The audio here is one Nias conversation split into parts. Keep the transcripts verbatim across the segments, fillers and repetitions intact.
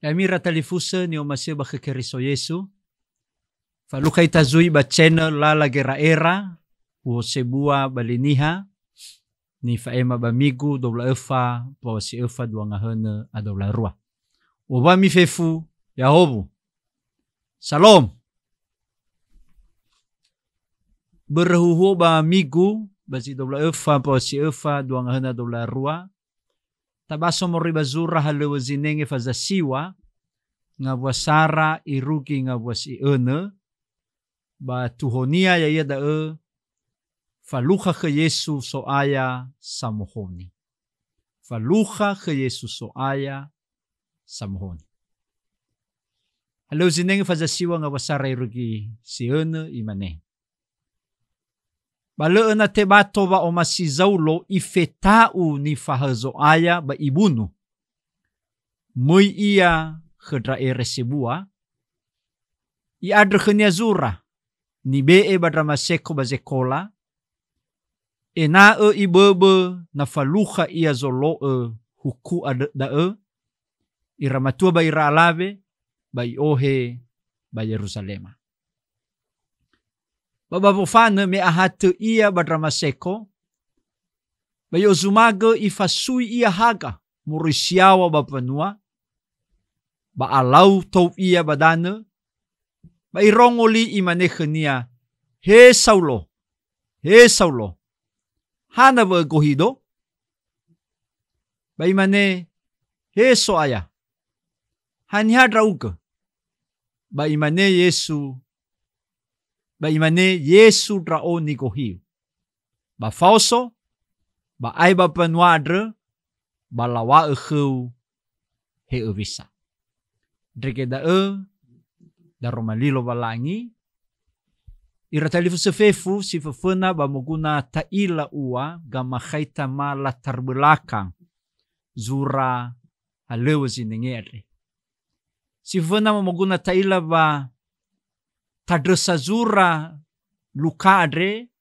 Ya'ami ira talifusö ni'omasi'ö ba khö Keriso Yesu. Falukha ita zui ba channel Lala Gera'era, huo sebua ba li niha, nifa'ema ba Migu dua wulu a öfa, mpawasi öfa dua ngahönö a dua wulu a rua. Uwami fefu, ya'ahowu. Salom. Börö huhuo ba Migu, ba zi dua wulu a öfa, mpawasi öfa, dua ngahönö a dua wulu a rua. Tabaso moroi ba zura halöŵö zinenge fazasiŵa, ngawua sara irugi ngawua si'önö, ba tuhonia ya'ia da'ö, Falukha khö Yesu So'aya samohoni. Falukha khö Yesu So'aya samohoni. Halöŵö zinenge fazasiŵa ngawua sara irugi si'önö, imane, "Ba lö öna tebato wa'omasi Zaulo ifeta'u nifahaö Zo'aya ba ibunu. Möi ia khö ndra ere sebua, i'andrö khönia zura, nibe'e ba Ndramaseko ba Zekola, ena'ö iböbö na falukha ia zolo'ö huku andrö da'ö, ira matua ba ira alawe, ba i'ohe ba Yeruzalema." Ba ba wofanö me ahatö ia ba Ndramaseko, ba i'ozumagö ifasui ia haga moroi si yaŵa ba mbanua, ba alau tou ia ba danö, ba irongo li imane khönia, "He Saulo, he Saulo, hana wa ögohido?" Ba imane, "He So'aya, haniha ndra'ugö?" Ba imane Yesu, ba imane Yesu, "Ndra'o nigohiu. Ba faoso, ba ae ba mbanua andrö, ba law̃a'ö khöu he öwisa." Ndrege da'ö, daroma li Lowalangi, ira talifusö fefu si föföna ba moguna ta'ila ua gamakhaita ma latar belakang zura halöŵö zinenge andre. Si föföna ma moguna ta'ila wa tandrösa zura Luka andre,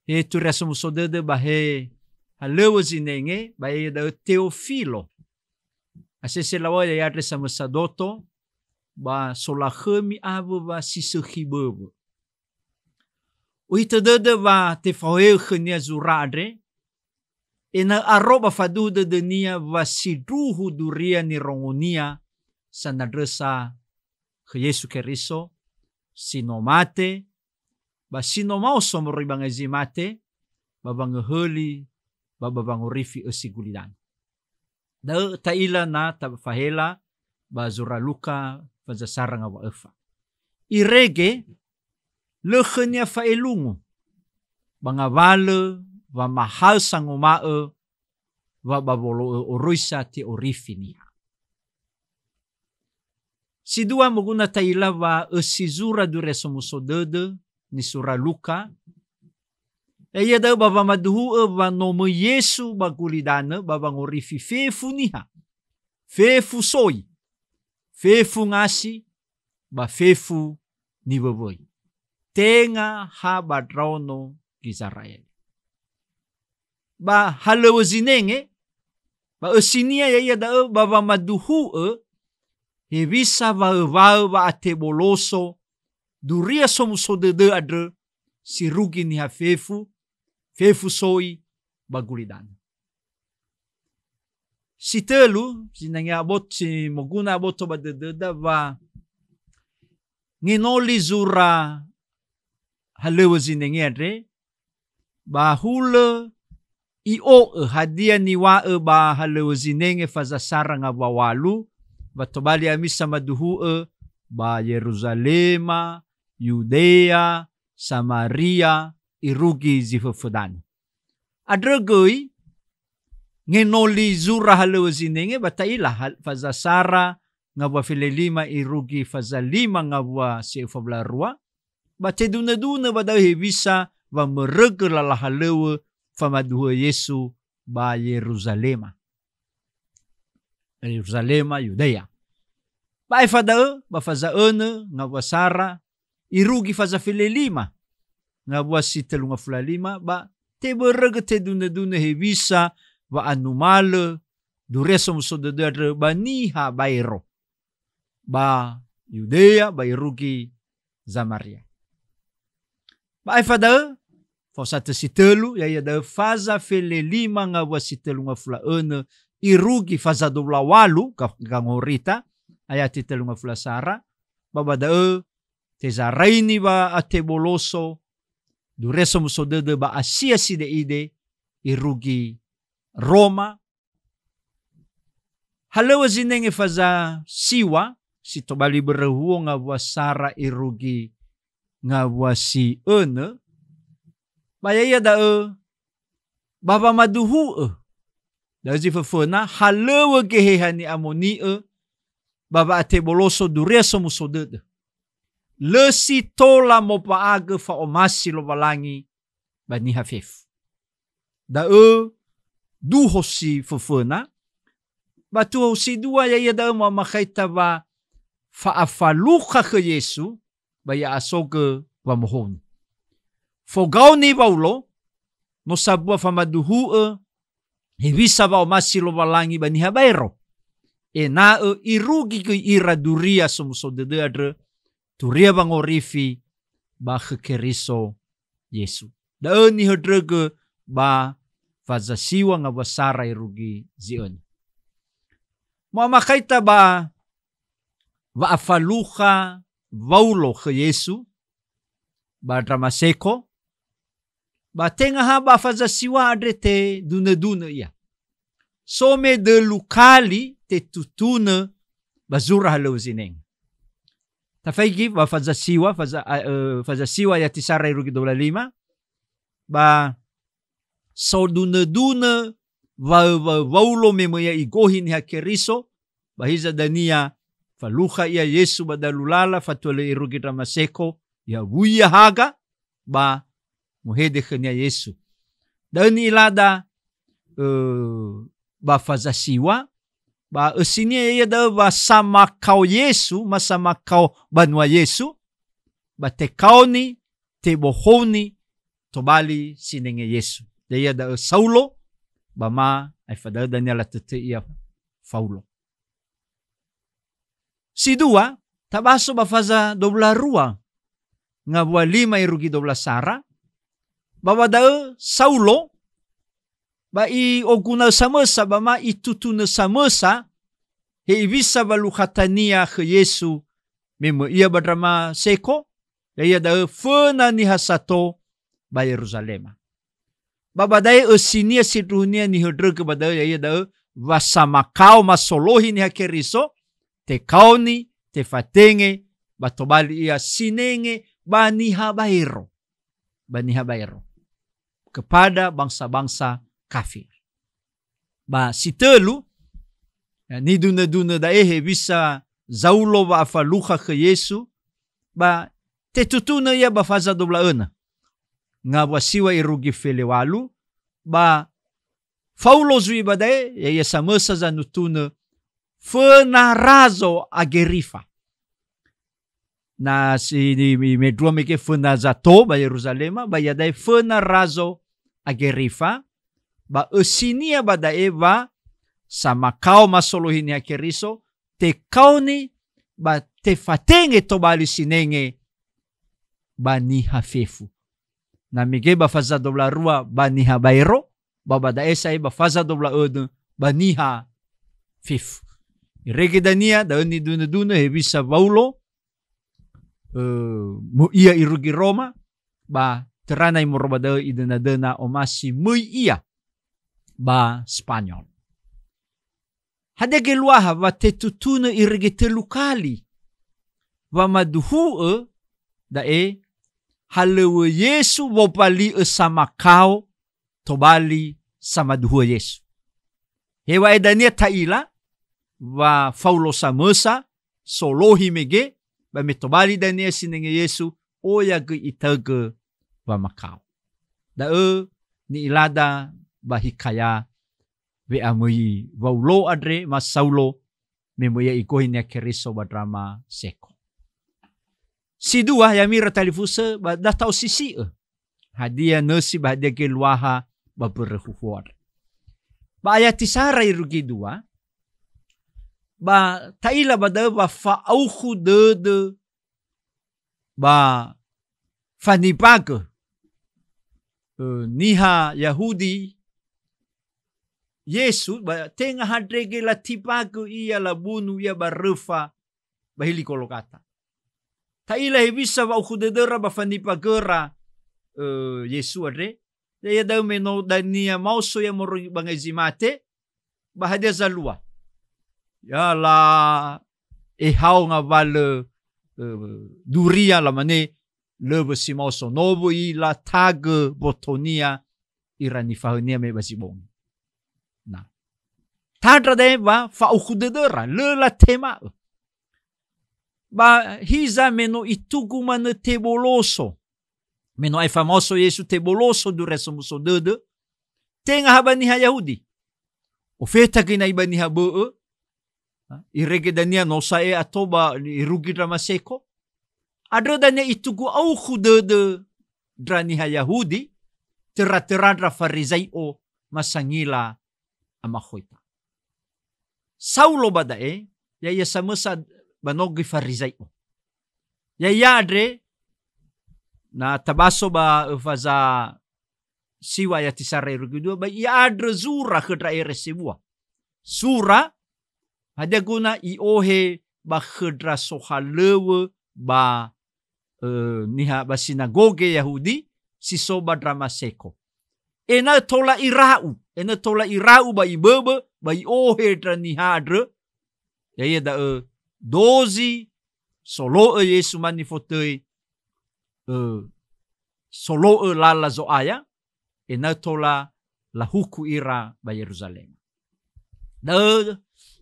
he turia somuso dödö ba he halöŵö zinenge, ba ya'ia da'ö Teofilo. Asese laŵa'ö ya'ia andre samösa doto, ba solakhömi awö wa si sökhi böwö. Uhitö dödö wa tefahoe'ö khönia zura andre, ena'ö aro ba faduhu dödönia wa sindruhu duria nirongonia sanandrösa khö Yesu Keriso, si no mate, ba si no maoso moroi ba ngai zi mate, ba wangöhöli, ba ba wangorifi ösi gulidanö. Da'ö ta'ila na tafahela ba zura Luka fazasara ngawua öfa. Irege, lö khönia fa'elungu, ba ngawalö wamahaö sanguma'ö wa ba wolo'ö oroisa te'orifi niha. Si dua moguna ta'ila wa ösi zura duria somuso dödö nisura Luka, ya'ia da'ö ba wamaduhu'ö wa no möi Yesu ba gulidanö ba wangorifi fefu niha, fefu soi, fefu ngasi, ba fefu niwöwöi. Tenga ha ba ndraono Gizera'eli. Ba halöŵö zinenge, ba ösinia ya'ia da'ö ba wamaduhu'ö hewisa waöwaö wa'ateboloso duria somuso dödö andrö, si rugi niha fefu, fefu soi ba gulidanö. Si tölu, zinangea abot-, si moguna aboto ba dödöda wa ngenoli zura halöŵö zinenge andre, ba hulö i'o'ö hadia niŵa'ö ba halöŵö zinenge fazasara ngawua ŵalu, wa tobali ami samaduhu'ö ba Yeruzalema, Yudea, Samaria, irugi zi föfödanö. Andrö göi, ngenoli zura halöŵö zinenge ba ta'ila hal-, fazasara ngawua felelima irugi fazalima ngawua si öfa wulu a rua, ba tedunödunö ba da'ö hewisa wamörögö lala halöŵö famaduhu'ö Yesu ba Yeruzalema. Yeruzalema, Yudea. Ba aefa da'ö, ba faza önö ngawua sara, irugi faza felelima ngawua si tölu ngafulu a lima, ba tebörögö tedunödunö hewisa wa'anumalö duria somuso dödö andrö ba niha baero. ba Yudea, ba irugi Zamaria. Ba aefa da'ö, faosatö si tölu, ya'ia da'ö faza fele lima ngawua si tölu ngafula önö, irugi faza dua wulu a walu, ga-, gangorita, ayati tölu ngafula sara, ba ba da'ö, tezaraini wa'ateboloso, Duria Somuso Dödö ba Asia Side'ide, irugi Roma, halöŵö zinenge faza siŵa, si tobali börö huo ngawua sara irugi ngawua si önö, ba ya'ia da'ö ba wamaduhu'ö, da'ö zi föföna, halöŵö Geheha ni'amoni'ö ba wa'ateboloso Duria Somuso Dödö. Lö si tola mopa'agö fa'omasi Lowalangi ba niha fefu. Da'ö duho si föföna, ba tuho si dua ya'ia da'ö ma'amakhaita wa fa'afalukha khö Yesu, ba ya'asogö wamohouni. Fogaoni Waulo, no sambua famaduhu'ö hewisa wa'omasi Lowalangi ba niha baero, ena'ö irugi göi ira Duria Somuso Dödö andrö, turia wangorifi ba khö Keriso Yesu. Da'ö nihöndrögö ba faza siŵa ngawua sara irugi zi önö. Ma'amakhaita ba wa'afalukha Waulo khö Yesu ba Damaseko, ba tenga ha ba faza siŵa andre tedunödunö ia. So me dölu kali tetutunö ba zura halöŵö zinenge. Tafaigi ba faza siŵa, faza, a, ö, faza siŵa ayati sara irugi dua wulu a lima, ba so dunödunö waö-waö Waulo me möi ia igohi niha Keriso, ba hiza dania falukha ia Yesu ba dalu lala fatua lö irugi Damaseko, ya'ia haga, ba mohede khönia Yesu. Da'ö ni'ilada, ö, ba faza siŵa, ba ösinia ya'ia da'ö wa samakao Yesu, ma samakao banua Yesu, ba tekaoni, tebohouni, tobali sinenge Yesu. Ya'ia da'ö Saulo, ba ma aefa da'ö dania latötö ia Faulo. Si dua, tabaso ba faza dua wulu a rua ngawua lima irugi dua wulu a sara, ba ba da'ö Saulo, ba i'oguna'ö samösa, ba ma itutunö samösa, hewisa walukhania khö Yesu me möi ia ba Damaseko, ya'ia da'ö föna niha sato ba Yeruzalema. Ba ba da'e ösinia sindruhunia nihöndrögö ba da'ö, ya'ia da'ö wa samakao masolohi niha Keriso, tekaoni, tefatenge, ba tobali ia sinenge ba niha baero. Ba niha baero. Kepada bangsa-bangsa kafir. Ba si tölu, ya, nidunö-dunö da'e hewisa Zaulo wa'afalukha khö Yesu, ba tetutunö ia ba faza dua wulu a önö. Ngawua siŵa irugi fele walu, ba Faulo zui ba da'e, ya'ia samösa zanutunö, föna Razo Agerifa. Na si ni, ni mendrua mege föna zato ba Yeruzalema, ba iada'e föna Razo Agerifa, ba ösinia ba da'e wa samakao masolohi niha Keriso, tekaoni ba tefatenge tobali sinenge ba niha fefu. Na mege ba faza dua wulu a rua ba niha baero, ba ba da'e sa'ae ba faza dua wulu a önö ba niha fefu. Irege dania, da'ö nidunö-dunö hewisa Waulo, ö, möi ia irugi Roma, ba töra na imoro ba da'ö idöna-döna omasi möi ia ba Spanyol. Hadia geluaha wa tetutunö irege tölu kali? Wamaduhu'ö da'e, halöŵö Yesu wombali'ö samakao tobali samaduhu'ö Yesu. Heŵa'ae dania ta'ila wa Faulo samösa solohi mege, ba me tobali dania sinenge Yesu, oya göi itaögö wamakao. Da'ö ni'ilada ba hikaya we'amöi Waulo andre, ma Saulo, me möi ia igohi niha Keriso ba Damaseko. Si dua, ya'ami ira talifusö, ba da ta'osisi'ö hadia nösi ba hadia geluaha ba mbörö huhuo andre. Ba ayati sara irugi dua, Ba ta'ila ba da'ö wa fa'aukhu dödö ba fanipagö, ö, niha Yahudi Yesu, ba tenga ha ndrege latipagö ia, labunu ia ba röfa ba hili Golgata. Ta'ila hewisa wa'aukhu dödöra ba fanipagöra, ö, Yesu andre, ya'ia da'ö me no dania maoso ia moroi ba ngai zi mate, ba hadia zalua? Ya la ehao ngawalö, ö, duria, lamane, lö wö si maoso, no wö ilatagö botonia ira nifahaönia me ba zi bongi. Na. Tandra da'e wa fa'aukhu dödöra, lö latema'ö. Ba hiza me no itugu manö teboloso. Me no aefa maoso Yesu teboloso duria somuso dödö, tenga ha ba niha Yahudi. Ofeta göi na'i ba niha bö'ö, ha, irege dania no sa'ae ato ba irugi ndra Maseko. Andrö dania itugu aukhu dödö ndra niha Yahudi, töra-töra ndra Farizai'o masangila amakhoita. Saulo ba da'e, ya'ia samösa ba no göi Farizai'o. Ya'ia andre, na tabaso ba öfa za siwa ayati sara irugi dua, ba i'andrö zura khö ndra ere sebua. Sura, hadia guna? I'ohe ba khö ndra sohalöŵö ba, ö, niha ba sinagoge Yahudi si so ba Dramaseko. Ena'ö tola ira'u, ena'ö tola ira'u ba iböbö, ba i'ohe ndra niha andrö, ya'ia da'ö dozi solo'ö Yesu ma nifotöi, ö, solo'ö lala Zo'aya, ena'ö tola lahuku ira ba Yeruzalema. Da'ö,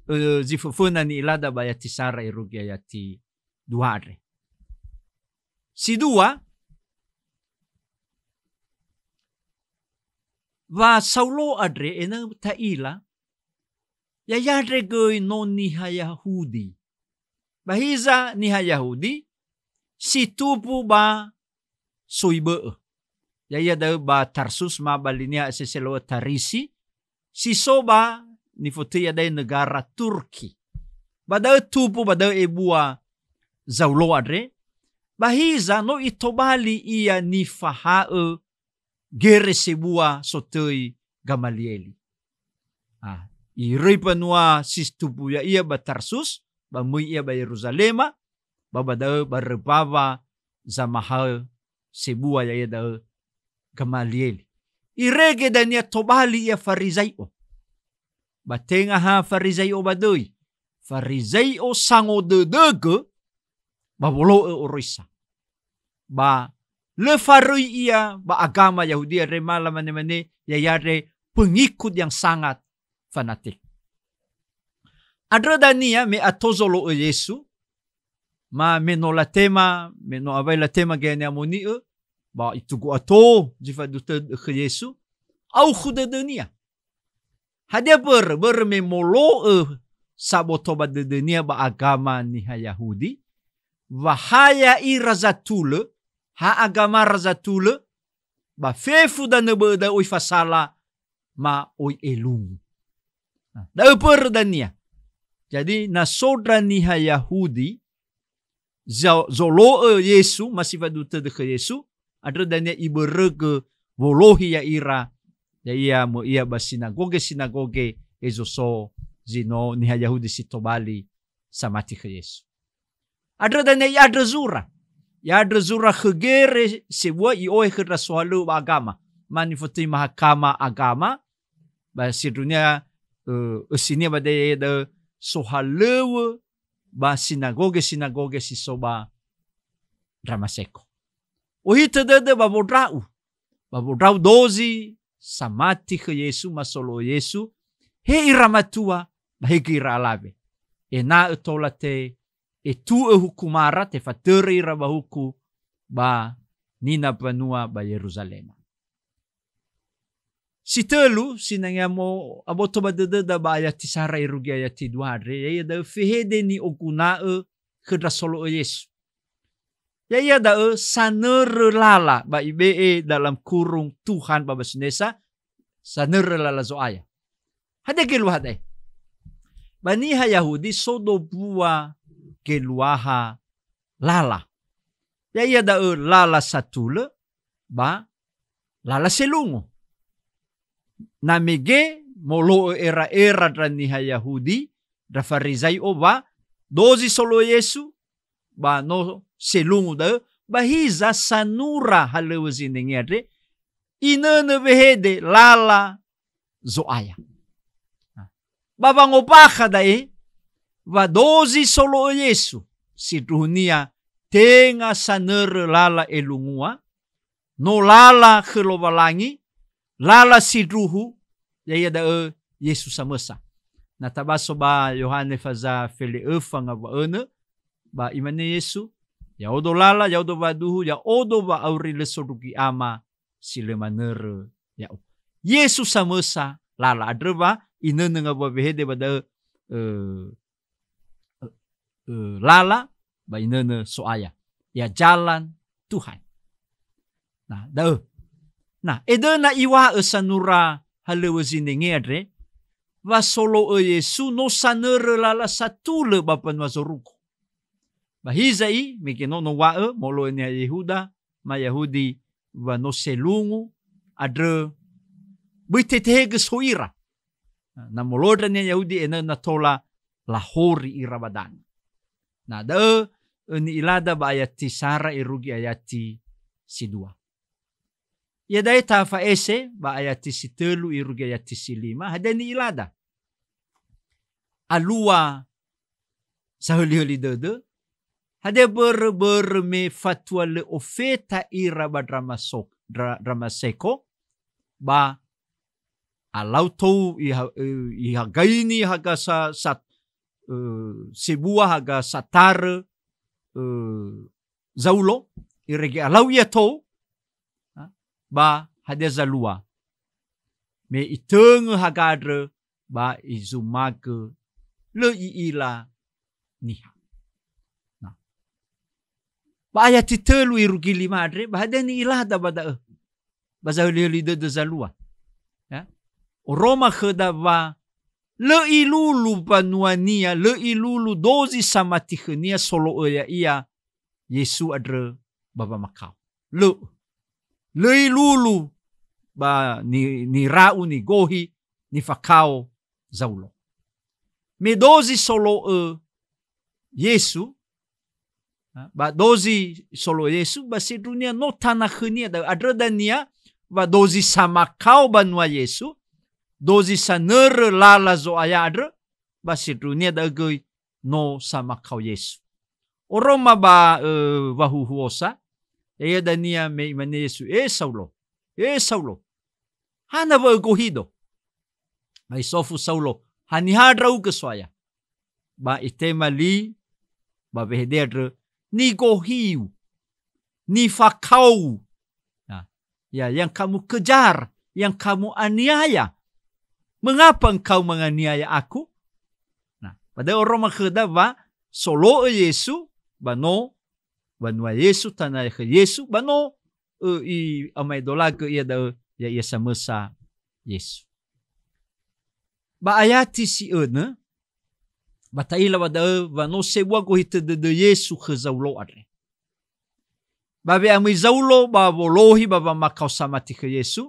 ö, zi föföna ni'ilada ba ayati sara irugi ayati dua andre. Si dua, wa Saulo andre ena'ö ta'ila, ya'ia andre göi no niha Yahudi. Ba hiza niha Yahudi si tubu ba soi bö'ö. Ya'ia da'ö ba Tarsus ma ba linia sese lo'ö Tarisi, si so ba nifotöi iada'e negara Turki. Ba da'ö tubu, ba da'ö ebua Zaulo andre, ba hiza no itobali ia nifaha'ö gere sebua sotöi Gamalieli. Ah, iröi mbanua si tubu ya'ia ba Tarsus, ba möi ia ba Yeruzalema, ba ba da'ö barö mbawa zamahaö sebua, ya'ia da'ö Gamalieli. Irege dania tobali ia Farizai'o. Ba tenga ha Farizai'o ba döi. Farizai'o sangodödögö ba wolo'ö oroisa. Ba lö faröi ia ba agama Yahudi andre, ma lamane-mane, ya'ia andre pengikut yang sangat fanatik. Andrö dania me ato zolo'ö Yesu, ma me no latema, me no awai latema göi ni'amoni'ö, ba itugu ato zi faduhu tödö khö Yesu, aukhu dödönia. Hadia börö? Börö me molo'ö saboto ba dödönia ba agama niha Yahudi, wa ha ya'ira zatulö, ha agamara zatulö, ba fefu danö bö'ö da'ö oi fasala, ma oi elungu. Nah, da'ö börö dania. Jadi, na so ndra niha Yahudi za-, zolo'ö Yesu, ma si faduhu tödö khö Yesu, andrö dania ibörögö wolohi ya'ira, ya'ia möi ia ba sinagoge-sinagoge ezo so zi no niha Yahudi si tobali samati khö Yesu. Andrö dania i'andrö zura. I'andrö zura khö gere sebua, i'ohe khö ndra sohalöŵö ba agama. Ma nifotöi mahakama agama, ba sindrunia, ö, ösinia ba da'e ya'ia da'ö sohalöŵö ba sinagoge-sinagoge si so ba Dramaseko. Ohitö dödö ba wondra'u, ba wondra'u dozi samati khö Yesu, ma solo'ö Yesu, he ira matua, ba he göi ira alawe. Ena'ö tola te-, etu'ö hukumara, tefatörö ira ba huku ba nina mbanua ba Yeruzalema. Si tölu, sinangea mo-, aboto ba dödöda ba ayati sara irugi ayati dua andre, ya'ia da'ö fehede ni'oguna'ö khö ndra solo'ö Yesu. Ya'ia da'ö sanörö lala, ba ibe'e dalam kurung Tuhan ba bahasa Indonesia, sanörö lala Zo'aya. Hadia geluaha da'e? Ba niha Yahudi so dombua geluaha lala. Ya'ia da'ö lala satulö ba lala selungu. Na mege molo'ö era'era ndra niha Yahudi, ndra Farizai'o wa dozi solo'ö Yesu, ba no selungu da'ö, ba hiza sanura halöŵö zinenge andre, inönö wehede lala Zo'aya. Ba wangombakha da'e, wa dozi solo'ö Yesu, sindruhunia tenga sanörö lala elungua, no lala khö Lowalangi, lala sindruhu, ya'ia da'ö Yesu samösa. Na tabaso ba Yohane faza fele'öfa ngawua önö, ba imane Yesu, "Ya'odo lala, ya'odo waduhu, ya'odo wa'auri, lö sondrugi Ama si lö manörö ya'o." Yesu samösa lala, andrö wa inönö ngawua wehede ba da'ö, ö, ö, lala, ba inönö So'aya. Ya jalan Tuhan. Nah, da'ö. Nah, edöna iŵa'ö sanura halöŵö zinenge andre, wa solo'ö Yesu no sanörö lala satulö ba mbanua zorugo. Ba hiza'i, mege no, no wa'ö, molo'ö niha Yehuda, ma Yahudi wa no selungu, andrö böi tetehegö so ira. Na molo'ö ndra niha Yahudi ena'ö na tola lahori ira ba danö. Na da'ö, ö, ni'ilada ba ayati sara irugi ayati si dua. Iada'e tafa'ese ba ayati si tölu irugi ayati si lima, hadia ni'ilada? Alua sahölihöli dödö, hadia börö-börö me fatua lö ofeta ira ba Dramaso-, Dra-, Dramaseko, ba alau tou iha-, eh, ihagaini haga sa-, sa-, eh, sebua haga satarö, eh, Zaulo, irege alau ia tou, ha, ba hadia zalua. Me itöngö haga andrö, ba izumagö, lö i'ila niha. Nah. Ba ayati tölu irugi lima andre, ba hadia ni'ilada ba da'ö? Ba zahölihöli dödö zalua. Ya. Oroma khöda wa lö ilulu mbanuania, lö ilulu dozi samati khönia solo'ö ya'ia Yesu andrö ba wamakao. Lö. Lö ilulu ba ni-, nira'u, nigohi, nifakao Zaulo. Me dozi solo'ö Yesu, ba dozi solo'ö Yesu, ba sindruhunia no tana khönia da'ö, andrö dania wa dozi samakao banua Yesu, dozi sanörö lala Zo'aya andrö, ba sindruhunia da'ö göi no samakao Yesu. Oroma ba, ö, wahuhuosa, ya'ia dania me imane Yesu, "E Saulo, e Saulo, hana wa ögohido?" Ba isofu Saulo, "Haniha ndra'ugö, So'aya?" Ba itema li ba wehede andrö, "Nigohiu, nifakaou. Nah, ya, yang kamu kejar, yang kamu aniaya. Mengapa engkau menganiaya aku?" Nah, ba da'ö oroma khöda wa solo'ö Yesu, ba no banua Yesu, tana khö Yesu, ba no, ö, i'amaedolagö ia da'ö, ya'ia samösa Yesu. Ba ayati si önö, ba ta'ila wa da'ö wa no sebua gohitö dödö Yesu khö Zaulo andre. Ba we'amöi Zaulo ba wolohi ba wamakao samati khö Yesu,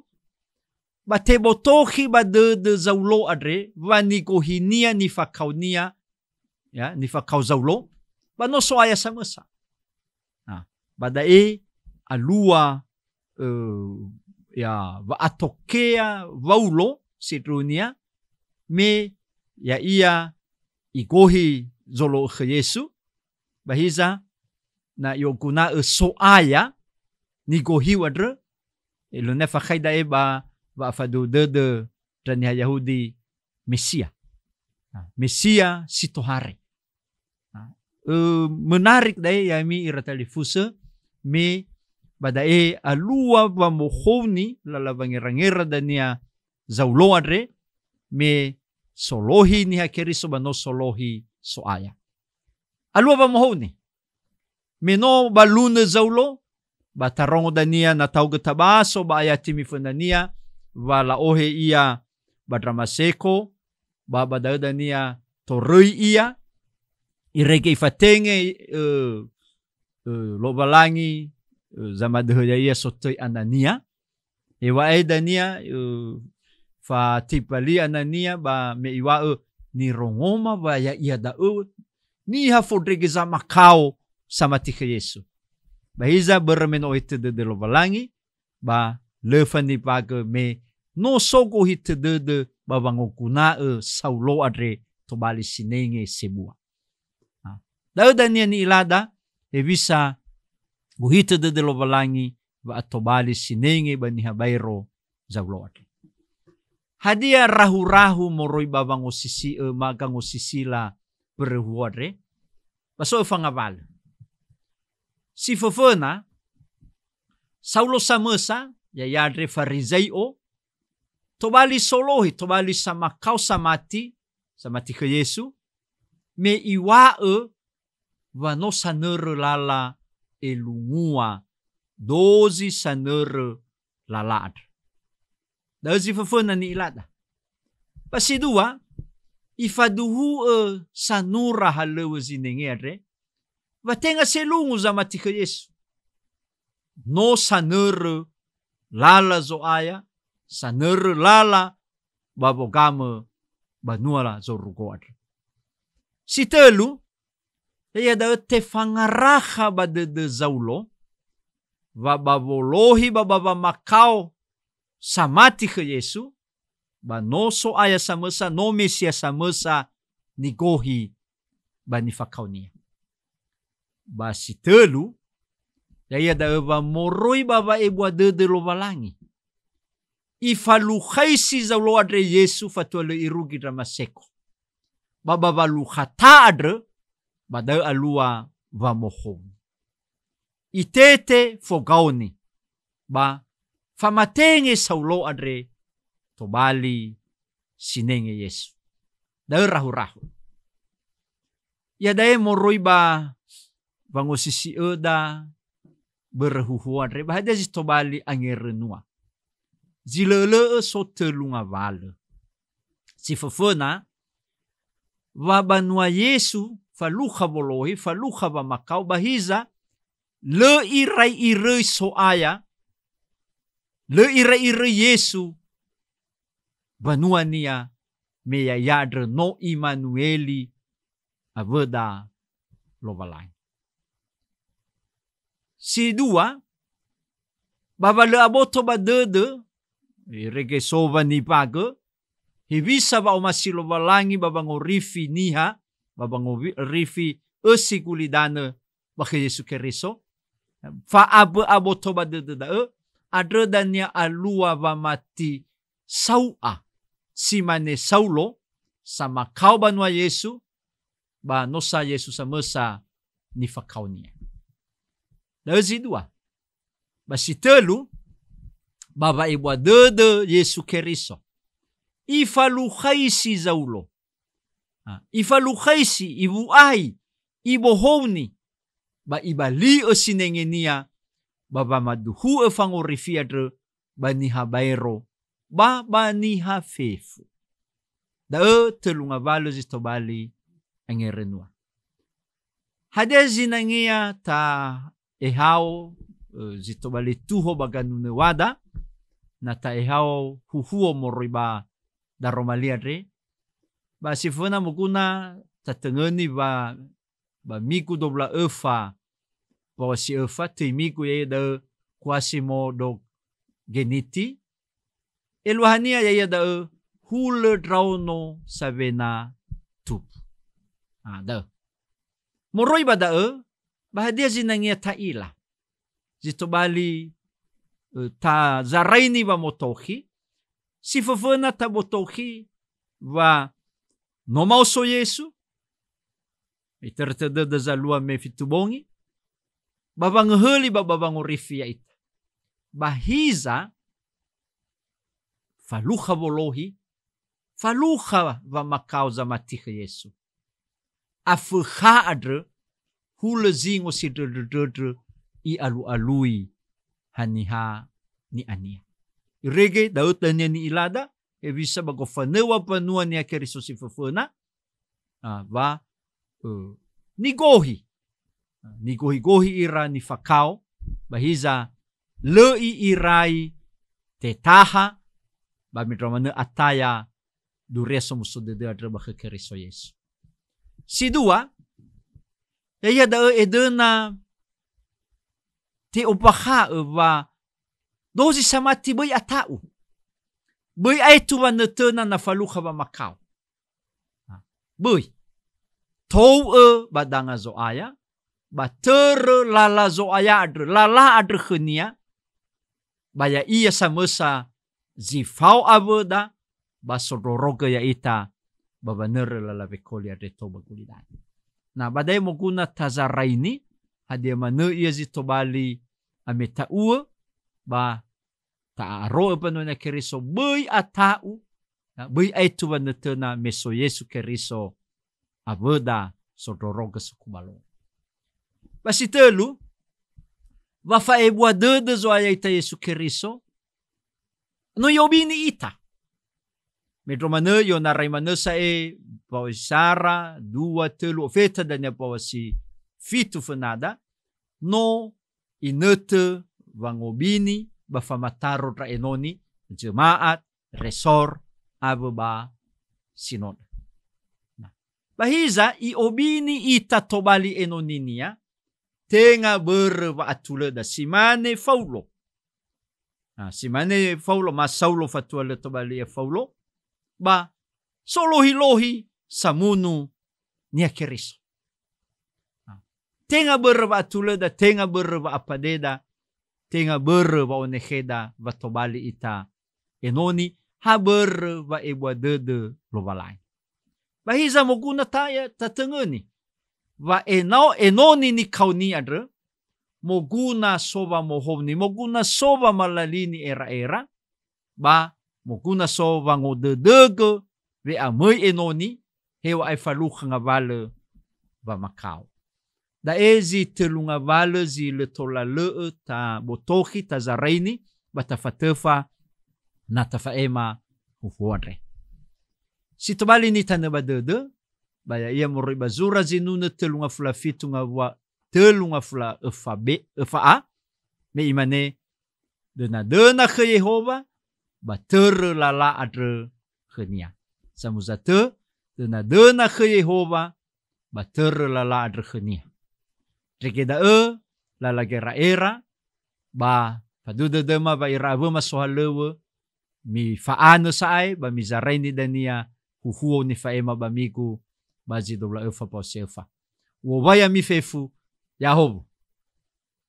ba tebotokhi ba dödö Zaulo andre wa nigohinia, nifakaonia, ya, nifakao Zaulo, ba no So'aya samösa. Nah, ba da'e alua, ö, ya, wa'atokea Waulo sindruhunia, me ya'ia igohi zolo'ö khö Yesu, ba hiza na i'oguna'ö So'aya nigohiu andrö, elönia fakhai da'e ba wa'afaduhu dödö ndra niha Yahudi Mesia. Nah, Mesia si tohare. Nah, ö, menarik da'e ya'ami ira talifusö, me ba da'e alua wamohouni lala wangera-ngera dania Zaulo andre, me solohi niha Keriso ba no solohi So'aya. Alua wamohouni. Me no balunö Zaulo, ba tarongo dania na taogö tabaso ba ayati mifönania, wa la'ohe ia ba Dramaseko, ba ba da'ö dania toröi ia, irege ifatenge, ö, ö, Lowalangi, ö, zamadöhö ya'ia sotöi Anania. Hewa'ae dania, ö, fatipa li Anania ba me iŵa'ö, "Nirongoma wa ya'ia da'ö niha fondrege zamakao samati khö Yesu." Ba hiza börö me no ohitö dödö Lowalangi, ba lö fanipagö me no so gohitö dödö ba wangoguna'ö Saulo andre tobali sinenge sebua. Nah, da'ö dania ni'ilada, hewisa gohitö dödö Lowalangi wa'atobali sinenge ba niha baero Zaulo andre. Hadia rahu-rahu moroi ba wangosisi'ö, ma gangosisila börö huhuo andre? Ba so öfa ngawalö. Si föföna, Saulo samösa, ya'ia andre Farizai'o, tobali solohi, tobali samakao samati, samati khö Yesu, me iŵa'ö wa no sanörö lala elungua dozi sanörö lala andrö. Da'ö zi föföna ni'ilada. Ba si dua, ifaduhu'ö sanura halöŵö zinenge andre, wa tenga selungu zamati khö Yesu. No sanörö lala Zo'aya, sanörö lala ba wogamö banua la zorugo andrö. Si tölu, ya'ia da'ö tefangarakha ba dödö Zaulo, wa ba wolohi ba ba wamakao samati khö Yesu, ba no So'aya samösa, no Mesia samösa nigohi ba nifakaonia. Ba si tölu, ya'ia da'ö wa moroi ba wa'ebua dödö Lowalangi. Ifalukhaisi Zaulo andre Yesu fatua lö irugi Damaseko. Ba ba walukhata andrö, ba da'ö alua wamohouni. Itete fogaoni, ba famatenge Saulo andre tobali sinenge Yesu. Da'ö rahu-rahu. Iada'e moroi ba wangosisi'öda börö huhuo andre, ba hadia zi tobali angerönua? Zi lö'ö-lö'ö so tölu ngawalö. Si föföna, wa banua Yesu falukha wolohi, falukha wamakao, ba hiza lö irai iröi So'aya, lö irai iröi Yesu banuania, me ya'ia andrö no Imanueli, awöda Lowalangi. Si dua, ba wa lö aboto ba dödö, irege so wanifagö, hewisa wa'omasi Lowalangi ba wangorifi niha, ba wangorifi ösi gulidanö ba khö Yesu Keriso, fa'abö aboto ba dödö da'ö, andrö dania alua wamati sau'a, si mane Saulo, samakao banua Yesu, ba no sa Yesu samösa nifakaonia. Da'ö zi dua. Ba si tölu, ba wa'ebua dödö Yesu Keriso. Ifalukhaisi Zaulo. Ha, ifalukhaisi, iwu'ai, ibohouni, ba ibali'ö sinengenia, ba wamaduhu'ö fangorifi andrö ba niha baero, ba ba niha fefu. Da'ö tölu ngawalö zi tobali angerönua. Hadia zinangea ta'ehao, ö, zi tobali tuho ba ganunöwada, na ta'ehao huhuo moroi ba daroma li andre? Ba si föna moguna tatöngöni wa ba migu dua wulu a öfa, ba wa si öfa, töi migu ya'ia da'ö Quasimodogeniti. Eluahania ya'ia da'ö hulö ndraono sawena tubu. Ah, da'ö. Moroi ba da'ö, ba hadia zinangea ta'ila? Zi tobali, ö, tazaraini wamotokhi, si föföna tabotokhi wa no maoso Yesu, itörö tödöda zalua me fitu bongi, ba wangöhöli ba, ba wangorifi ya'ita. Ba hiza, falukha wolohi, falukha wamakao zamati khö Yesu. Afökha andrö, hulö zingo sindröndröndrö i'alu'alui haniha ni'ania. Irege, da'ö dania ni'ilada, hewisa ba gofanöŵa mbanua Niha Keriso si föföna, ah, wa, eh, nigohi. Nigohi-gohi ira nifakao, ba hiza lö i'orai tetaha, ba mendrua manö ataya duria somuso dödö andrö ba khö Keriso Yesu. Si dua, ya'ia da'ö edöna te'ombakha'ö wa dozi samati böi ata'u. Böi aetu wanötöna na falukha wamakao. Böi. Tou'ö ba danga Zo'aya, ba törö lala Zo'aya andrö, lala andrö khönia, ba ya'ia samösa zi fao awöda, ba sondrorogö ya'ita ba wanörö lala wekoli andre tou ba gulidanö. Na ba da'e moguna tazaraini, hadia manö ia zi tobali ameta'uö, ba ta'a'aro'ö mbanua Niha Keriso, böi ata'u, na böi aetu wanötöna me so Yesu Keriso awöda sondrorogö sokubalongo. Ba si tölu, wa fa'ebua dödö Zo'aya ita Yesu Keriso, no i'obini ita. Mendrua manö i'onarai manö sa'e mbaŵa si sara, dua, tölu, ofeta dania mbaŵa si fitu fönada, no inötö wangobini ba famataro ndra enoni, jemaat, resor, awö ba sinodö. Na, ba hiza i'obini ita tobali enoninia, tenga börö wa'atulöda, si mane Faulo. Na, si mane Faulo, ma Saulo fatua lö tobali ia Faulo, ba solohi-lohi samunu Niha Keriso. Na, tenga börö wa'atulöda, tenga börö wa'apadeda, tenga börö wa'onekheda wa tobali ita enoni, ha börö wa'ebua dödö Lowalangi. Ba hiza moguna ta-, tatöngöni, wa enao enoni nikaoni andrö, moguna so wamohouni, moguna so wamalalini era'era, ba moguna so wangodödögö we'amöi enoni, heŵa'ae falukha ngawalö wamakao. Da'e zi tölu ngawalö zi lö tola lö'ö tabotokhi, tazaraini, ba tafatöfa na tafa'ema huhuo andre. Si tobali nitanö ba dödö, ba ya'ia moroi ba zura Zinunö tölu ngafulu a fitu ngawua-, tölu ngafulu a öfa be, öfa a, me imane, "Dönadöna khö Yehowa, ba törö lala andrö khönia." Samuza tö, "Dönadöna khö Yehowa, ba törö lala andrö khönia." Ndrege da'ö, lala gera'era, ba faduhu dödöma wa ira awöma sohalöŵö, mifa'anö sa'ae, ba mizaraini dania huhuo nifa'ema ba migu, ba zi dua wulu a öfa ba si öfa. U'owai ami fefu, ya'ahowu.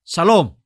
Salom.